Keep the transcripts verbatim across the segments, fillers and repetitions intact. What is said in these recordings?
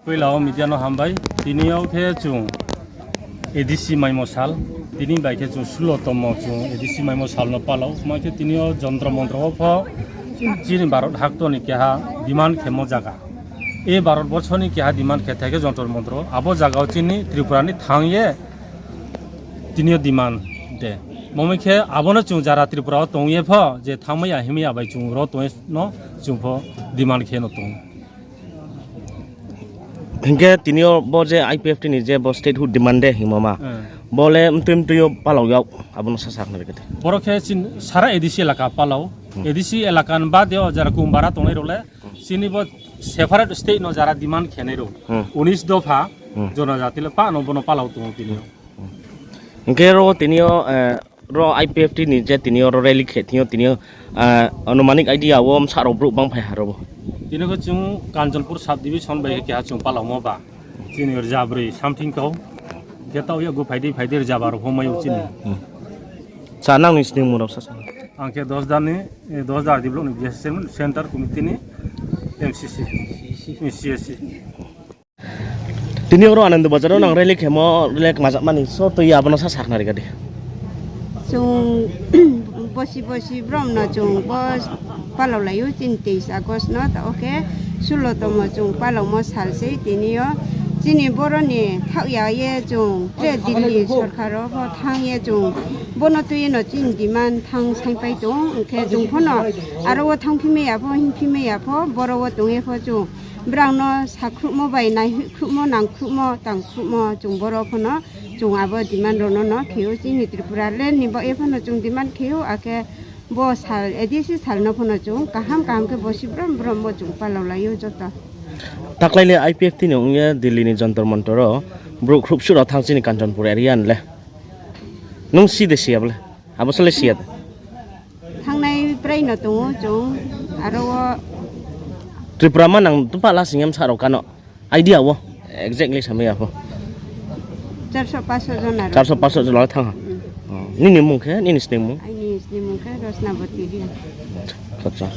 Poila o media no hambai, tini yo khe chung A D C maimo sal, tini bai khe chung sulo tomo chung A D C maimo sal no palao, ma khe tini yo jontro montro wo pho chini Bharat hakto ni keha demand khemo zaga. E Bharat borso ni keha demand khe thai khe jontro montro, abo zaga wo chini Tripura ni thang ye tini yo demand de. Momi khe abo no chung jara Tripura wo tong ye pho, je thangmai ya himai ya bai chung ro tong ye no chung pho demand khe no tong. Hingkhe tini yo bo je I P F T ni je bo statehood demand de hingmo ma. Hmm. Bo le mtui mtui yo palao yag, abo no sasa khna rikha di. Boro khe chin sara A D C elaka palao. Hmm. A D C elaka ni bade o jara Kumbara tongnai rao le, hmm, chini bo separate state no jara demand khenai rao. Hmm. Unis dopha, hmm, jonojati le pa no bono palao tongo tini yo. Hingkhe ro tini yo, eh, ro I P F T ni je tini yo ro rally khe tini yo tini yo, eh, anumanik idea wo msa rao brouh bang phai ha ro bo. Tini khe chung Kanchanpur sub division bai khe keha chung palaomo ba. Chini rza broi something kau. Khe tao yagu phaidi phaidi rza ba rao pho mai o chini. Hmm. Sa nang ni sningmung rao sasa. Ang khe Dasda ni, eh, Dasda R D block ni vice chairman, central committee ni M C C, C S C. Tini oro Anand Bazar o nang rally khemo le kmajak mani so tui abo no sa sakhnari kha di. Chung bosi bosi brom no chung bo palao lai ou chini teis August no, ta o khe sulo tomo chung palaomo sal sei tini yo. Chini boro ni thaoh ya ye chung tre Delhi sorkar o pho thanng ye chung bono tui no chini demand thanng saingpai tong, hing khe chung pho no aro wo thanngphi mai ya pho, hingphi mai ya pho, boro wo tong ye pho chung brang no sakhruhmo bai naihoihkhruhmo, nangkhruhmo, tangkhruhmo, chung boro pho no, chung abo demand rao no no khe ou, chini Tripura land ni baoh ye pho no chung demand khe ou, akhe bo sal, A D C sal no pho no chung kaham kaham khe bosi brom brom bo chung palao lai ou joto. Taklai le I P F T ni ong ye Delhi ni Jantar Mantar o brouh khruhsuh rao thanng chini Kanchanpur area ni le. Nung si de si ya bo le? Abo sa le si ya de. Thanngnai prai no tong ou chung, aro wo. Tripura ma nang tongpha la sing ya msa rao kano. Idea wo. Exactly samai ya pho. Charso paso jona rao. Charso paso jona thanng ha. Hmm. Oh, nini mung khe, nini sningmung? Aini sningmung khe Rosnaboti Reang. Acha.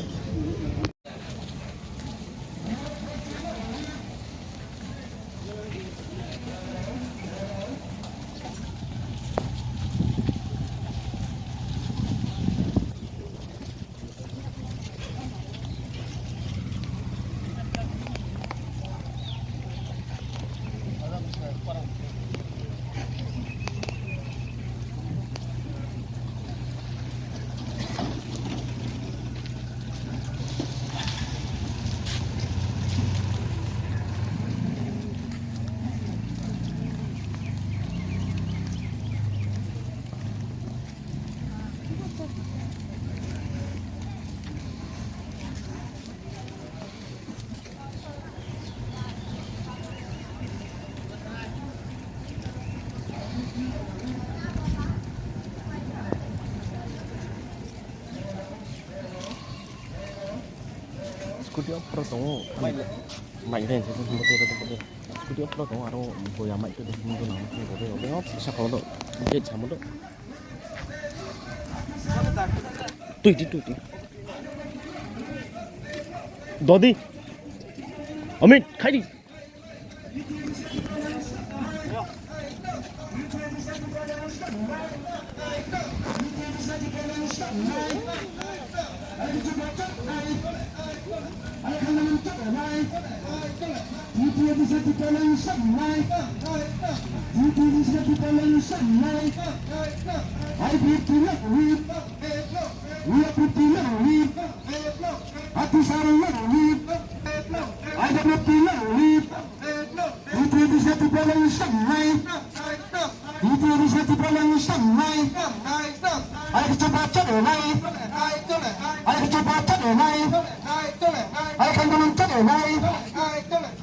Scooty off ro tong ou. Mic le. Mic le, scooty off ro tong ou, aro boya mic to de, mung to nang, mung to de, de, sa kho do, gate samo do. Tui di, tui di. Dodi. Amit, khai di.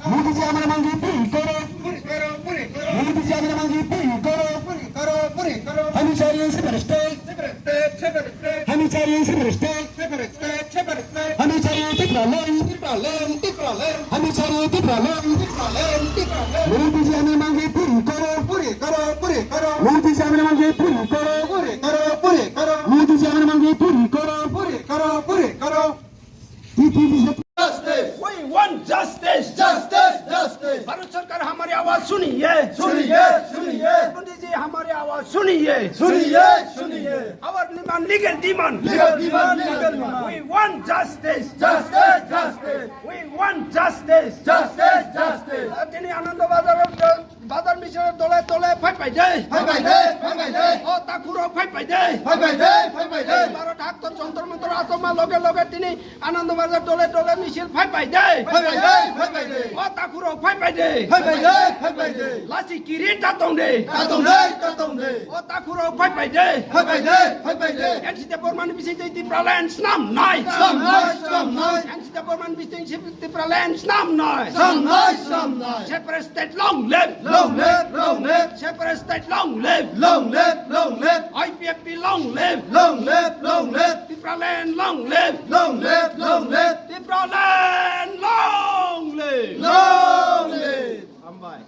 Modi ji amra mangi puri koro. Modi ji amra mangi puri koro. Hami chari separate state. Hami chari separate state. Hami chari Tipraland. Hami chari Tipraland. Modi ji amra mangi puri koro. Modi ji amra mangi puri koro. Modi ji amra mangi puri koro. Justice! We want justice! Justice! Justice! Bharat सरकार हमारी आवाज सुनिए। सुनिए, सुनिए। मोदी जी हमारी आवाज सुनिए। सुनिए, सुनिए। Our demand, legal demand। Legal demand, legal demand। We want justice। Justice, justice। We want justice। Justice, justice। Tini Anando Bazar, bazar misil dole dole phaipai de. Phaipai de, phaipai de. O takhu rao phaipai de. Phaipai de, phaipai de. Baro doctor Jantar Mantar achoma loge loge tini Anando Bazar dole dole misil phaipai de. Phaipai de, phaipai de. O takhu rao phaipai de. Phaipai de, phaipai de. Lachi kiri ta tong de. Ta tong de, ta tong de. O takhu rao phaipai de. Phaipai de, phaipai de. N C Debbarma ni bising tei Tipraland snam nai. Snam nai, snam nai. N C Debbarma ni bising Tipraland snam nai. Snam nai, snam nai. Separate state long live. Long live, long live. Separate state long live. Long live, long live. I P F T long live. Long live, long live. Tipraland long live. Long live, long live. Tipraland long live. Long live. Hambai.